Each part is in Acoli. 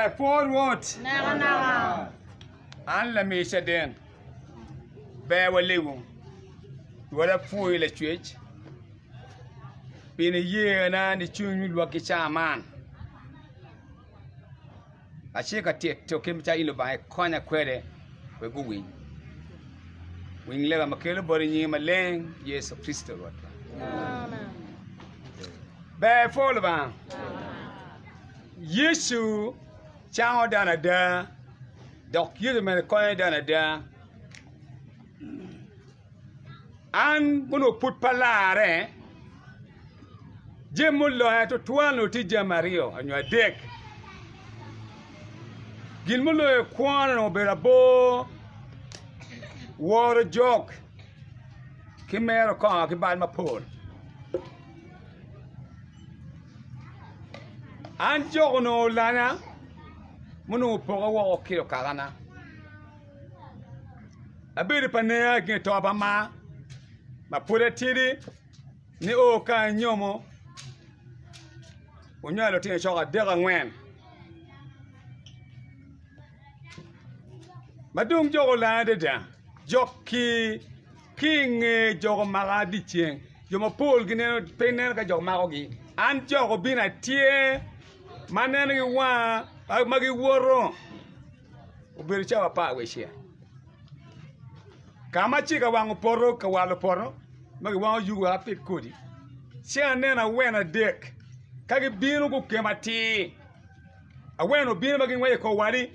Ber pwo Rwot. Nakanaka. An lami caden. Ber waliwu. Rwot apwoyi lacwec pi niyena ni cwiny lwakki ca man. Atye ka tito kit macalo in Lubanga ikonya kwede wek guwiny. Winy lega ma kelo boti i nyingi maleng, Yecu Kricito Rwotwa. Ber pwo Lubanga. Yecu cango dano ada, dok Yecu bene konyo dano ada. An onongo pud pe alarre, jami muloya tutwal onongo tye jami aryo nyo adek. Gin muloyo kwona onongo obedo abor, woro jok ki mero kongo ki bal mapol. An jok onongo olanya ma onongo opoka woko ki okakana. Abedo pa neya i nge to pa maa ma pud atidi nio ka anyomo onywalo lutino cok adek angwen ma dong jok olanya adada jok ki i nge jok omaka dyeceng jo mapol pe gineno ka jok makogi an jok obino atye ma aneno ki wanga ma giwoto. Obedo cawa 11 ka ma atye ka wango poto ka walo poto ma giwango yugi wek apit kodi ci aneno awene adek ka gibino gukemo atir awene obino ma gingweco i kor wadi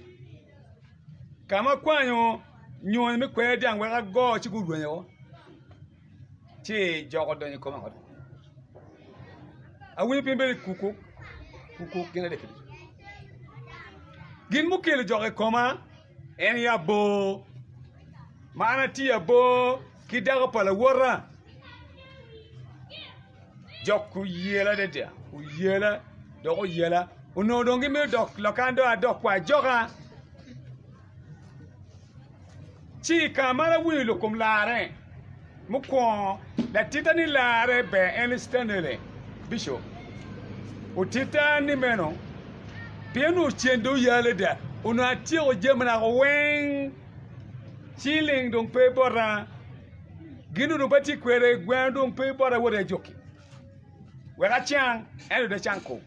ka ma akwanyo nyonyo me kwer dyang wek ago ci gurwenyo woko ci jok odonyo i koma woko awinyo piny bedo kukuk kukuk gin adek Gin mukelo jok i koma en aye abor ma an atye abor ki dako pa lawota jok oyela adada oyela dok oyela onongo dong gimito dok loka an dong adok kwa ajoka Ci i kare ma awinyo lok kom larre mukwongo, latitta ni larre ber en Stanley Bishop otitta ni meno pien onongo cen dong oya adada onongo atyeko jamina weng ciling dong pe bota gin onongo pe atye kwede gweno dong pe bota wot ajuki wek acang ento dong acang kom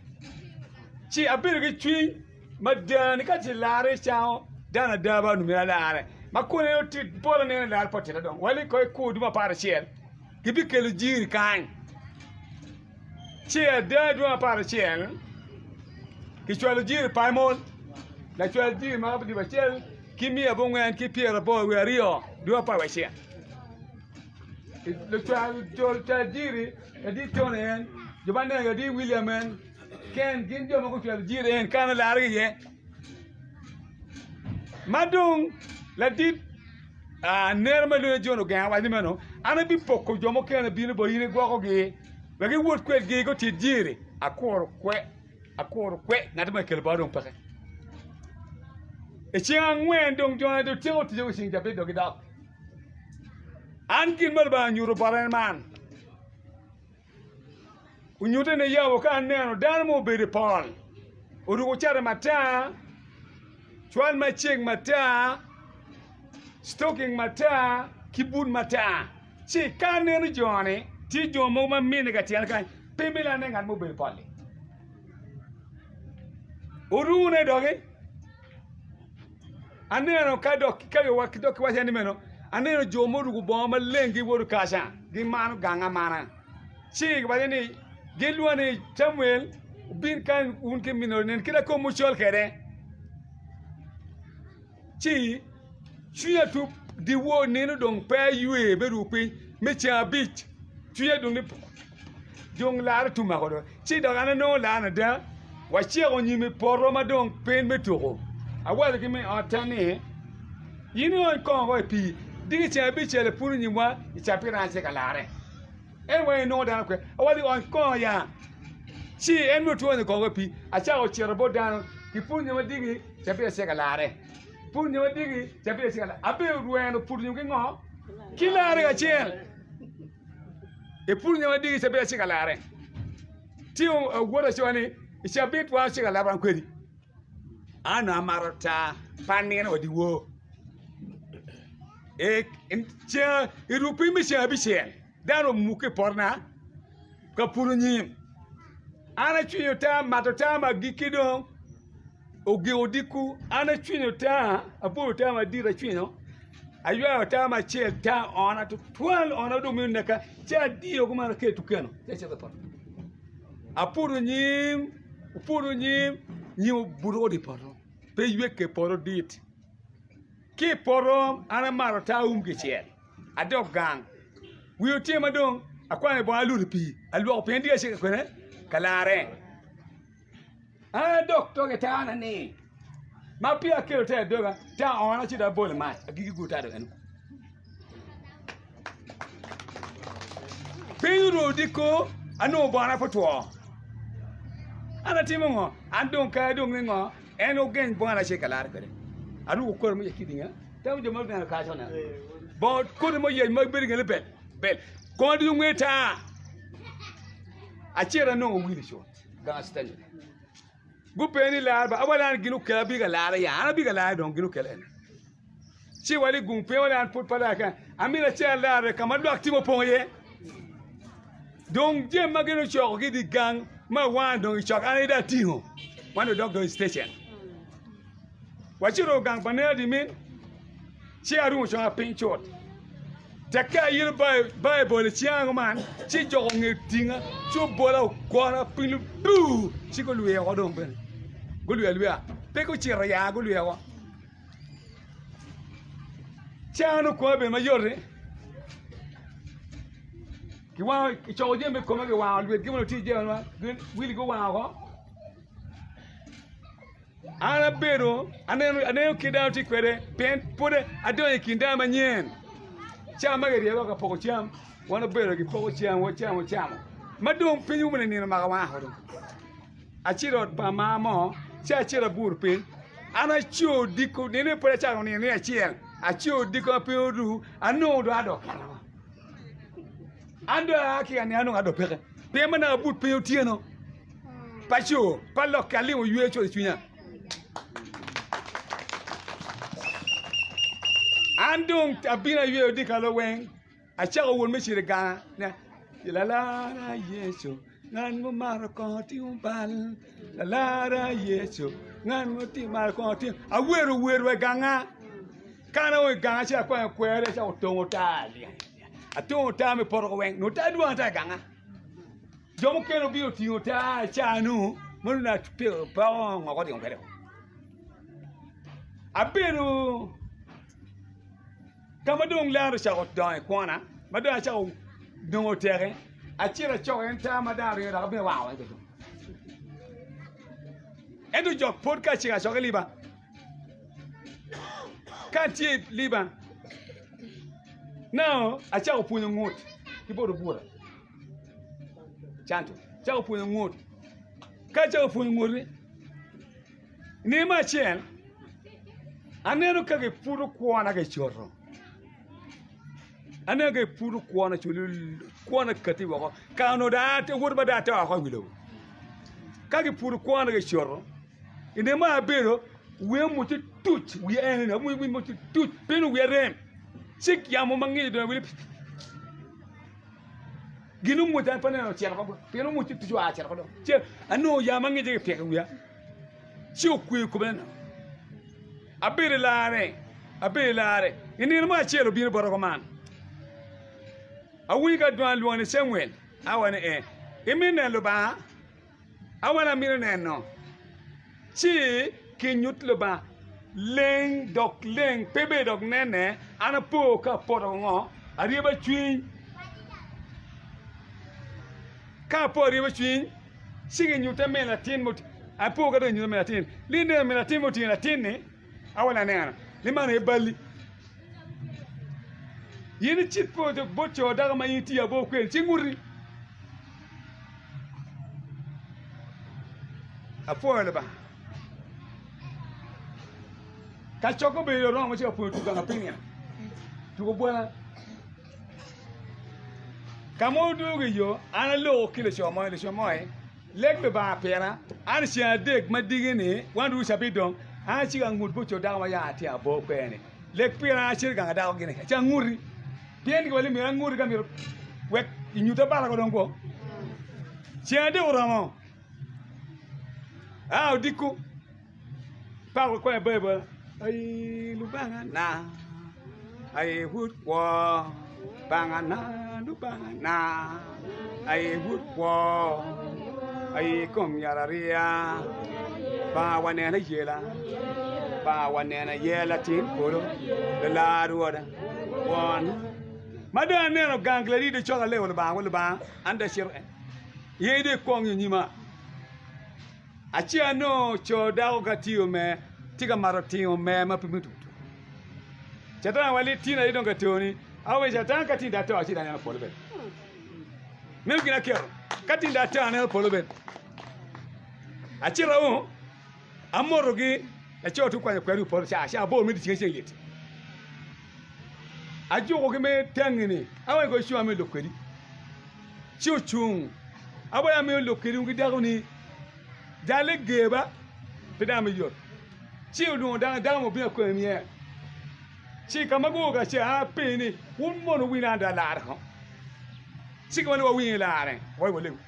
ci abedo ki cwiny Mada ni ka ci larre icango dano ada ba onongo myero alarre ma kun en otit bota ni en larre pe otita dong wali ko ikur dwe me 11 gibikelo jiri kany ci ada dwe me 11 kicwalo jiri paimol lacwal jiri ma alip acel ki miya abongwen ki pyeraboro wiye aryo dwe me 11 lucwal jiri ladit Tony en jo ma aneno ladit William en Ken gin jo ma gucwalo jiri en kano largi iye. Ma dong ladit aneno ma lwonge John ogenga waco ni meno an abipoko jo mukene bino bot in igwokogi wek iwot kwedgi gutit jiri akuro kwe akuro kwe ngat mo ekelo bota dong peke. I ceng angwen dong jo-ni dong tyeko ticce wa i ceng cabit dong gidok. An gin ma Lubanga onyuto bota en man. Onyutte ni yabo ka aneno dano mo obedo i pol, oruko cati matar, cwal macek matar, citoking matar ki but matar. Ci ka aneno jo-ni, tye jo mogo ma mine ka tyene kany, pe myero ane ngat ma obedo i pol-li. Orune doki. Aneno ka dok kiwaca ni meno, aneno jo muruko bongo maleng giwoto kaca, gimano gang amana. Ci giwaco ni, gilwongo ni Camuel, wubin kany wun ki minno, nen kit ma komwu col kwede. Ci cwinya tuk dyewor nino dong pe aywe me ruko piny me ceng abic, cwinya dong ni dong laro tum mako do. Ci dok an anongo laro ada, waciko nyim i poto ma dong piny me tuko. Awaco ki me otta ni, In iony kongo i pii, diki ceng abicel ipuro nyimwa i cabit an acito ka larre. En weng inongo dano kwe. Awaco ni ony kongo ya. Ci en myero otwonyo kongo i pii. Acako cito bot dano, kipuro nyima diki cabit acito ka larre. Puro nyima diki cabit acito ka larre. Abedo rweno puto nyim ki ngo? Ki larre kacel. Ipuro nyima diki cabit acito ka larre. Ci wod acowa ni i cabit wan ocito ka larre wan kwedi. An onongo amato taa pe anino wa dyewor. I ruk piny me ceng abicel dano omukke i potona ka puro nyim. An acwinyo taa amato taa me agikki dong ogiko odiko an acwinyo taa aboyo taa madit acwinyo aywayo taa me acel taa oona tutwal oona dong mito neka ci adiyo kuman akelo tukeno ci acito i poto aputo nyim oputo nyim nyim obuto woko i poto pe ywek i poto dit. Ki i poto an amato taa um kicel, adok gang. Wi otyema dong akwanyo bongo aluto i pii, alwoko pien tye acika kwene ka larre. An adok tok i taana ni, ma peya akelo taa i doga, taa oona ci dong abolo i mac, agikki gudo taa dong eno. Piny oru odiko, anongo bongona pe otwo. An atimo ngo? An dong kadi dong ni ngo? En ogeny bongona ci ka larre kwede. Aruko koti mo ki dinga. Tamo jo ma guneno kaca oneno. Bongo koti mo yec ma bedo ngene bel bel. Koma ducu ngwe tar. Acito anongo wil cut gang Stanley. Gupenyo ni lar ba awaco an gin okela abino ka larre ya an abino ka larre dong gin okela eni. Ci wali gung piny awaco an pud pe alarre keken amito acel alarre ka ma lwak tye ma opong iye. Dong jami ma gin ocoko ki i dye gang me awanga dong icok an aye dong atingo wan dong odok dong i citecen. Wacito i gang pa nera dimin ci arumo conga piny cut. Tekke ayelo Baibul i cinga kuman ci joko nge tinga ci obola ogora piny ludur ci gulwiya woko dong bene gulwiya alwiya pe gucito ya gulwiya woko. Can okome bedo mayot-ti, kiwango kicoko jami me kome kiwango lwetgi ma onongo tye i jami ma wigi guwango woko. An abedo aneno aneno kit dano tye kwede pien pud adonyo i kin dano manyen cam ma kiryebo ka poko cam wan obedo gipoko cam wacamo wacamo ma dong piny omene nino omako wanga woko dong. Acito i ot pa maa mo ci acito abuto piny. An aco odiko nino pud acako nino ni acel aco odiko ma piny oru anongo dong adok kena an dong aa ki ka nino anongo adok peke pien ma nongo abut piny otyeno pa co pa lokke alimo yweyo cwalo i cwinya. An dong abino ayweyo dyekal weng Acako wot me cito i ganga ni, Lalara Yecu, ngat mumaro kongo timo bal, Lalara Yecu, ngat mumaro kongo timo Awero wer wa i ganga, ka an ao i ganga ci akwanyo kweri acako tongo taa, atongo taa me poto weng, nongo taa dwong ata i ganga. Jo mukene obino otingo taa i caa-nu ma nongo apiko poko ngoko tingo kwede. Abedo Ka ma dong lar ocako dongo i kwona, ma dong acako nongo teke, acito acoko en taa ma dano ringo dok abino wango weng ducu. Ento jo pwod ka aciko acoka i liba, ka atye i liba, nongo acako pwonyo ngut ki bot obura, canto, acako pwonyo ngut, ka acako pwonyo ngut-ti, Nino mo acel, aneno ka giputo kwona ki i coto, aneno ka giputo kwona kwona kati woko ka onongo dong awoto ma dong ato woko i wi lobo ka giputo kwona ki i coto i nino mo abedo wiya omuc tuc wiya eni omuc tuc pien wiya rem ci yamo ma ngic odonyo i wiya Gin omwoc an pe aneno ocito woko pien omwoc ci tuco oa ocito woko dong ci anongo yamo ma ngecce kipiko i wiya ci okweyo kome nongo abedo i larre abedo i larre i nino mo acel obino bota kuman awinyo ka dwan lwonga ni Camuel awaco ni ee imito neno Lubanga? Awene amito neno ci kinyut Lubanga leng dok leng pe bene dok nene an apo ka apoto ngo aryeba cwiny ka apo aryeba cwiny ci kinyuta min latin apo ka dong kinyuta min latin ni ineno min latin ma otingo latin-ni awene aneno ni man aye balli in icit bot co dako ma in itiyo abor kwede ci nguti. Apwoyo Lubanga. Kacokke obedo oromo ci apwonyo tuko gang apiny eni. Tuko bwena. Ka ma odwogo i yo, an aloko ki laco mo, laco mo ni, leg Lubanga pira, an i ceng adek ma diki-ni, wan dong cabit dong, An aciko angut bot co dako ma yam atye abor kwede-ni, Leg pira an acito i gang a dako gini, ci anguti. Pien giwaco ni myero anguti ka myero wek inyutta bala ko dong kwo. Ceng adek oromo, aa odiko, pako kwanyo Baibul, Ai Lubangana, aye wod kwo, Lubangana, Lubangana, aye wod kwo, aye i kom yatariya, Lubanga wanena ayela, Lubanga wanena aye latin polo, lalar Rwoda, won. Ma dong aneno gang ladi dong cok alego Lubanga, wa Lubanga, an dong acito en, ye dong ikwong i nyima. Acel anongo co dako ka tiyo me tye ka mato tingo mer ma pe mito to. Catan wa li tin aye dong ka toni. Awe catan ka tin da to ci da neno polo bene. Meno gin aketo. Ka tin da to aneno polo bene. Acito o amoto gi laco tu kwanyo kweri polo ca ca abor me dyeceng ceng lyet. Ajuko gi me tangi ni awe ko cunga me lok kwedi. Ci ocung. Awaco amiyo lok kwedwu ki dako-ni, Jalle ger ba, pe dano me yot. Ci olwongo dano, dako mo obino akwena miye. Ci ka ma guo kacel, an apenye ni, Wun mono wuwinyo an dong alare ko? Ci ka ma nongo wawinyo larre, wawaco walegu.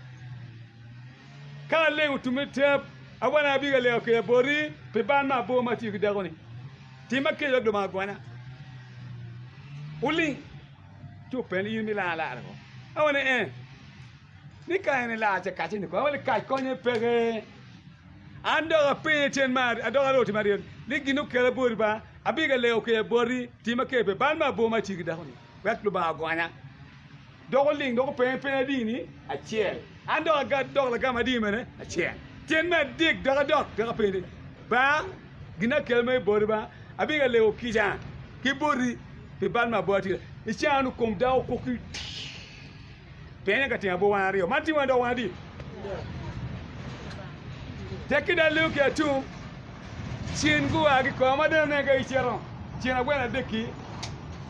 Ka alego tum me tep, awaco ni abino ka lego kwede boti pi bal me abor ma atiyo ki dako-ni. Timma kec wek Lubanga ogonya. Wuling. Ci openye ni, In ilar alara ko? Awaco ni, Ee. Ni ka en elar ca kacce ni ko? Awaco ni, Kac konye peke. An dok apenye tyen me adok aroo tyen me aryo ni, Gin okela boti ba? Abiga lego kwede boti, tim aker pe bal me abor ma atiyo ki dako-ni, wek Lubanga ogonya. Dok oling dok openye peny adi-ni? Acel. An dok adok lagam adi mene? Acel. Tyen me adek dok adok dok apenye ni, Ba, gin akelo mere boti ba? Abiga lego kica ki boti pi bal me abor atira. I caa nu kom dako okok ki pien en ka tingo abor wan aryo. Man tingo wan dok wan adi? Tekki dong alego ki atum, cen gua ki koma ma dong aneno ka gicito cen agwen adek-ki,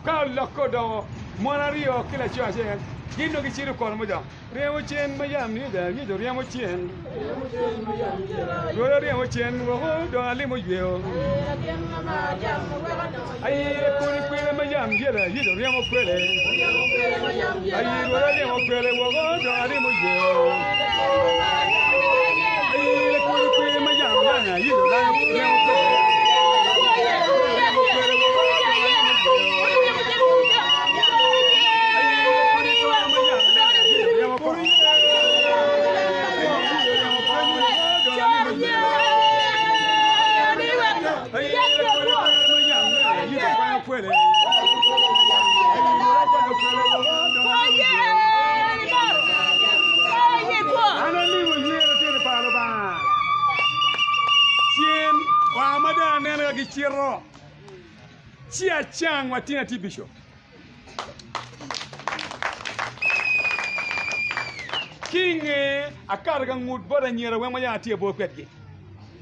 ka olokke odoko mon aryo ki laco acel, gin dong gicito kono mudok. Ryemo cen ma yam ni Yecu ryemo cen, Rwoda ryemo cen woko dong alimo yweo. Aye kodi kwele ma yam yela Yecu ryemo kwele, Aye Rwoda ryemo kwele woko dong alimo yweo. Aye kodi kwele ma yam lanya Yecu lanyo ryemo kwele, Rwoda ryemo kwele woko dong alimo yweo. Aye kodi kwele ma yam lanya Yecu ryemo kwele, Aye Yecu ryemo kwele woko dong alimo yweo. An alimo yer litino pa Lubanga cen wa ma dong aneno ka gicito ci acang wa tin atye bicop. Ki i nge akato ka ngut bot anyira weng ma yam atye abor kwedgi.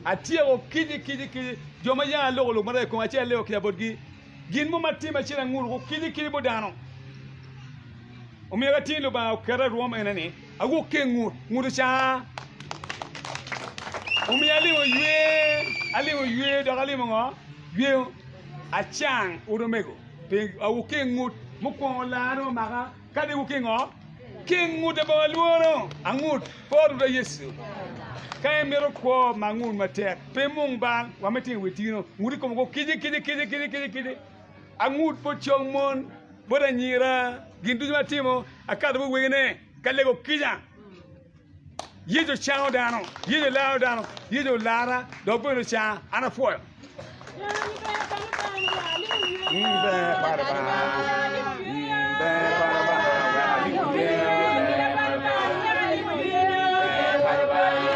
Atyeko kici kici kici jo ma yam aloko lok marac i koma ci alego kica botgi. Gin mo ma atimo acel anguto ko kici kici bot dano. Omiyo ka tin Lubanga oketa i rwom ene ni awok ki i ngut, ngut ocanga. Omiyo alimo ywe, alimo ywe dok alimo ngo? Yweyo. Acang utmego. Pi awok ki i ngut mukwongo lar dong omaka, kadi wok ki i ngo? Ki i ngut labongo alworo, angut, por Rwotwa Yecu. Ka imito kwo ma ngut matek, pe imung bal, wa me tingo wi tino, ngut i kom woko kici kici kici kici kici kici. Angut bot cong mon, bot anyira, gin ducu ma atimo, akato bot wegine ka lego kica. Yecu ocango dano, Yecu olaro dano, Yecu olara dok bene ocanga, an apwoyo. Ber pa Lubanga, ber pa Lubanga, ber pa Lubanga.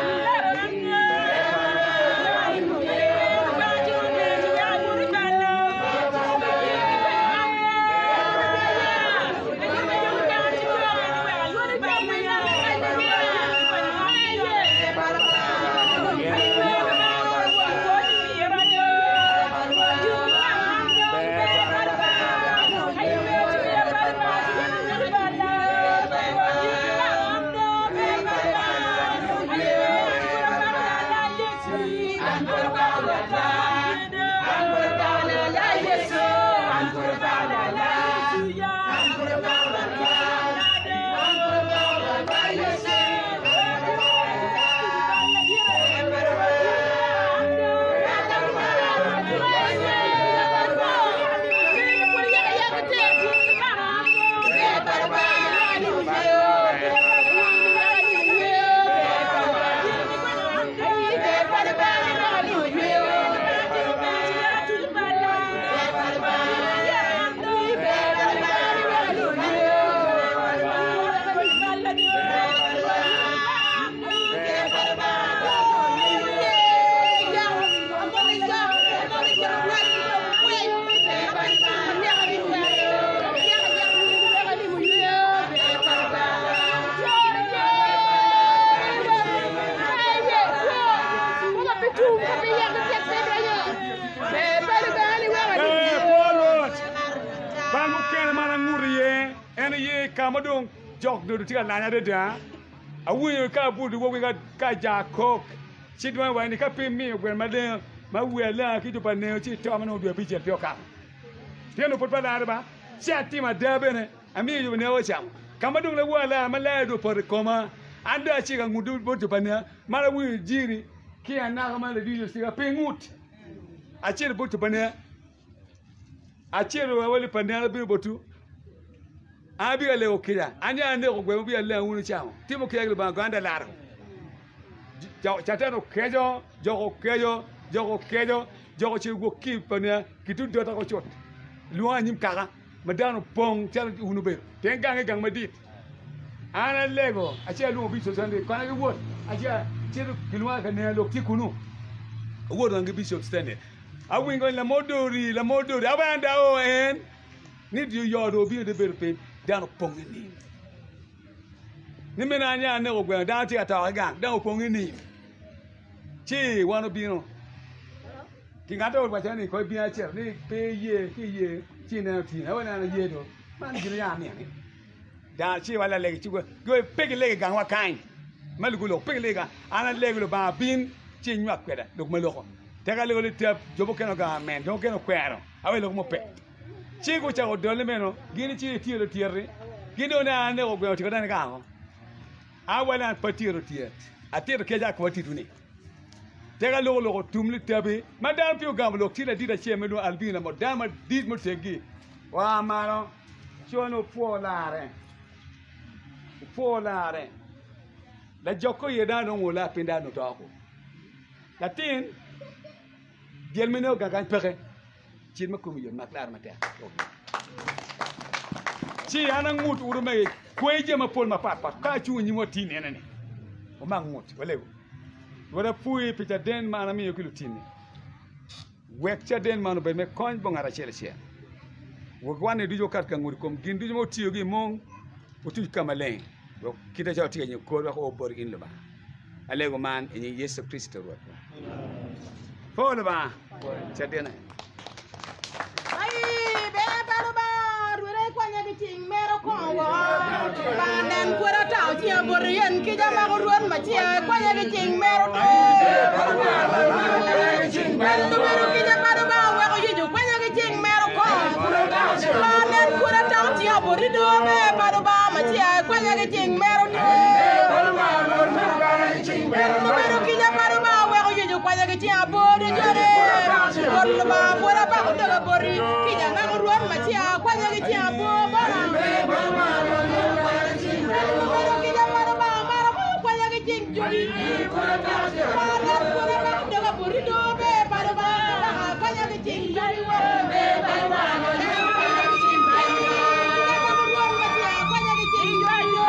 ka ma dong jok dodo tye ka lanya adada, awinyo ka abuto dyewor weng ka aja kok, ci dwange waco ni ka pe imiyo gweno maleng ma wiye alanga ki jo pa neo ci ito ma nongo dwe abicel peya okato. Pien onongo pud pe alare ba, ci atimo ada bene, amiyo jo pa neo ocamo. Ka ma dong lawor alara ma lare dong opoto i koma, an dong acito ka ngudo bot jo pa neo, ma awinyo jiri ki anaka ma ladit ocika pe ingut. Acito bot jo pa neo. Acito wa wali pa nera bino botwu, an abino alego kica, an yam aneko gweng wubino alengo wun wucamo. Timo kica ki Lubanga goyo an dong alaro. Catan okeco, jok okeco, jok okeco, jok ocito gwok ki pa nera kitung dota ko cut. Lwonga anyim kaka ma dano opong calo wun wubedo pien gange gang madit. An alego acel alwongo Bishop Stanley konya ki wot acel acito kilwonga ka nera lok tye kunu. Awoto wang ki Bishop Stanley. Awingo ni lamot dong ori, lamot dong ori. Awe an dong ao en ni dye yo dong obino dong bedo piny, dano opong i nim. Ni meno an ya aneko gweno, dano tye ka to ki gang, dano opong i nim. Ci wan obino ki ngat owaco ni kong ibin acito ni pe iye ki iye ci ineno tye. Awe an aye do, man gin ya amiyo ni. Dano ci wa lalego ci gwe pe gilego i gangwa kany ma lugo lok pe gilego i gang. An alego Lubanga bin ci inywak kweda lok ma loko. Tek alego litep jo mukene ogamo amen jo mukene okwero awe lok mo pe. Ci gucako dole meno gin ci ityero tyeti gin dong ni an aneko gweno otyeko dano gang o. Awale an pe atyero tyet atito ki aja kuma titwu ni tek aloko lok otum litebi ma dano pe ogamo lok tye ladit acel ma ilwongo Albina mo dano madit muteggi oa malo. Con opwo larre, opwo larre, lajok oye dano dong ola piny dano oto ko. Latin, dyel mene ogak kany peke, cit ma komi yot mak larre matek. Ci an angut wun omege kweyi jami mapol mapat pat ka acung i nyimwu atir nene ni wumak ngut walego. Rwot apwoyi pi caden ma an amiyo ki lutinni. Wek caden man obed me kony bot ngat acel acel. Wek wan-ni ducu wakat ka ngut i kom gin ducu ma wutiyogi i mung, wutuc ka maleng, wek kit macalo watye ka nyuto kor wek oo boti in Lubanga. Alego man i nying Yecu Kricito Rwotwa. Po Lubanga, cadene. Ai, ber pa Lubanga, Rwot aye kwanya ki cing mere okongo woko. Lubanga nen kwede atako cinga boti yen kica mako Rwot ma cinga kwanya ki cing mere otur. En obedo kica pa Lubanga oweko Yecu kwanya ki cing mere okongo. Lubanga nen kwede atako cinga boti do ber pa Lubanga ma cinga kwanya ki cing mere otur. En obedo kica pa Lubanga oweko Yecu kwanya ki cinga boti jone. Rwot Lubanga pwod abako doga boti, kica mako Rwot ma cinga kwanya ki cinga bor bona. Obedo kica pa Lubanga mara moyo kwanya ki cing jogi. Lubanga nen pwod abako doga boti do ber pa Lubanga kwanya ki cing jogi wa. Kica mako Rwot ma cinga kwanya ki cing jogi do.